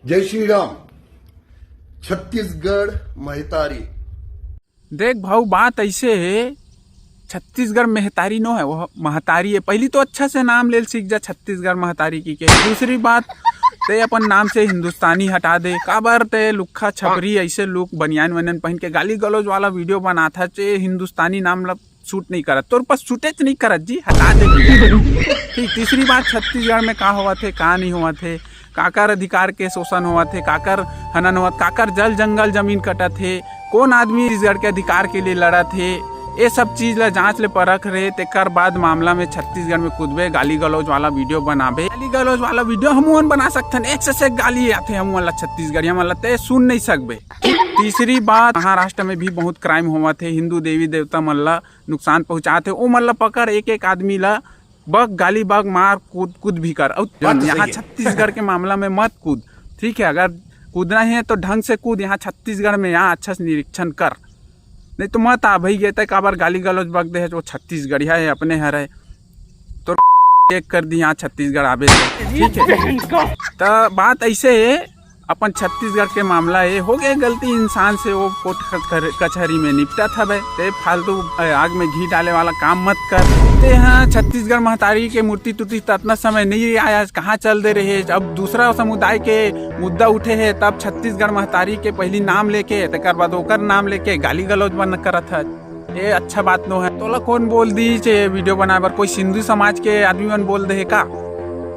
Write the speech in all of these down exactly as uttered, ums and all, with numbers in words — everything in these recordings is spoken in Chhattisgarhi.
जय श्री राम। छत्तीसगढ़ महतारी। देख भाऊ, बात ऐसे है, छत्तीसगढ़ महतारी नो है, वो महतारी है। पहली तो अच्छा से नाम ले सीख जा छत्तीसगढ़ महतारी की के। दूसरी बात, ते अपन नाम से हिंदुस्तानी हटा दे। काबर ते लुक्खा छपरी ऐसे लोग बनियान वनियान पहन के गाली गलौज वाला वीडियो बनाथा, जे हिंदुस्तानी नाम ला सूट नहीं करत, तोर पास सूटेच नहीं करत जी, हटा दे। ठीक, तीसरी बात, छत्तीसगढ़ में का होवत हे, का नहीं होवत हे, काकर अधिकार के शोषण होवत हे, काकर हनन होवत, काकर जल जंगल जमीन कटत हे, कौन आदमी छत्तीसगढ़ के अधिकार के लिए लड़त हे, ये सब चीज ला जांच ले परख रहे, तेकर बाद मामला में छत्तीसगढ़ में कूदबे, गाली गलौज वाला वीडियो बनाबे। गाली गलौज वाला वीडियो हमन बना सकथन, एक से एक गाली आथे हमन ला छत्तीसगढ़िया मन ला, ते सुन नहीं सकबे। तीसरी बात, महाराष्ट्र में भी बहुत क्राइम होवत हे, हिंदू देवी देवता मन ला नुकसान पहुंचात हे, ओ मन ला पकड़, एक एक आदमी ला बक गाली बक मार, कूद कूद भी कर। अउ बात तो यहाँ सही है। छत्तीसगढ़ के मामला में मत कूद, ठीक है? अगर कूदना है तो ढंग से कूद, यहाँ छत्तीसगढ़ में यहाँ अच्छा से निरीक्षण कर, नहीं तो मत आ भाई। ये तक काबर गाली गलौज बक दे है, वो छत्तीसगढ़िया है, अपने हर है, तो चेक कर दी यहाँ छत्तीसगढ़ आबे से, ठीक है? तो बात ऐसे है, अपन छत्तीसगढ़ के मामला है, हो गए गलती इंसान से, वो कोर्ट कचहर-, कचहरी में निपटत हवे। ते फालतू, अ, आग में घी डाले वाला काम मत कर। ते हाँ, छत्तीसगढ़ महतारी के मूर्ति तुर्ति त अतना समय नहीं आया, कहाँ चल दे रहे। अब दूसरा समुदाय के मुद्दा उठे है, तब छत्तीसगढ़ महतारी के पहली नाम लेके, तेकर बाद ओकर नाम लेके गाली गलौज बन करत है। ये अच्छा बात नो है। तोला कौन बोल दी जे वीडियो बनाए बर? कोई सिंधु समाज के आदमी मन बोल दे हे का?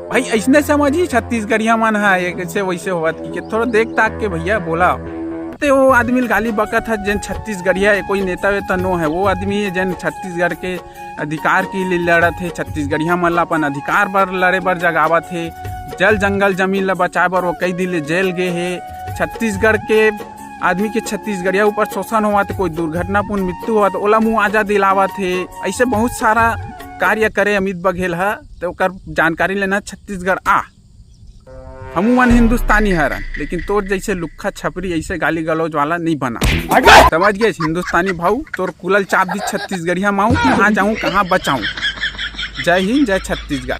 भाई, ऐसने समझ ही छत्तीसगढ़िया मन है, ये कैसे वैसे होवत कि, कि थोड़ा देख ताक के भैया बोला। ते वो आदमी गाली बकत है, जेन छत्तीसगढ़िया है, कोई नेता वेता नो है। वो आदमी है जेन छत्तीसगढ़ के अधिकार के लिए लड़त है, छत्तीसगढ़िया मन ला अपन अधिकार बर लड़े बर जगावत है, जल जंगल जमीन ला बचाए बर वो कई दिन ले जेल गए है। छत्तीसगढ़ के आदमी के छत्तीसगढ़िया ऊपर शोषण होवत, कोई दुर्घटनापूर्ण मृत्यु होवत, ओला मुआवजा दिलावत है। ऐसे बहुत सारा कार्य करे अमित बघेल ह, तो ओकर जानकारी लेना छत्तीसगढ़ आ। हमू मन हिंदुस्तानी हरन, लेकिन तोर जैसे लुक्खा छपरी ऐसे गाली गलौज वाला नहीं बना। समझ गए हिंदुस्तानी भाऊ, तोर कुलल चाप दी छत्तीसगढ़िया माऊ, कहाँ जाऊँ कहाँ बचाऊँ। जय हिंद, जय छत्तीसगढ़।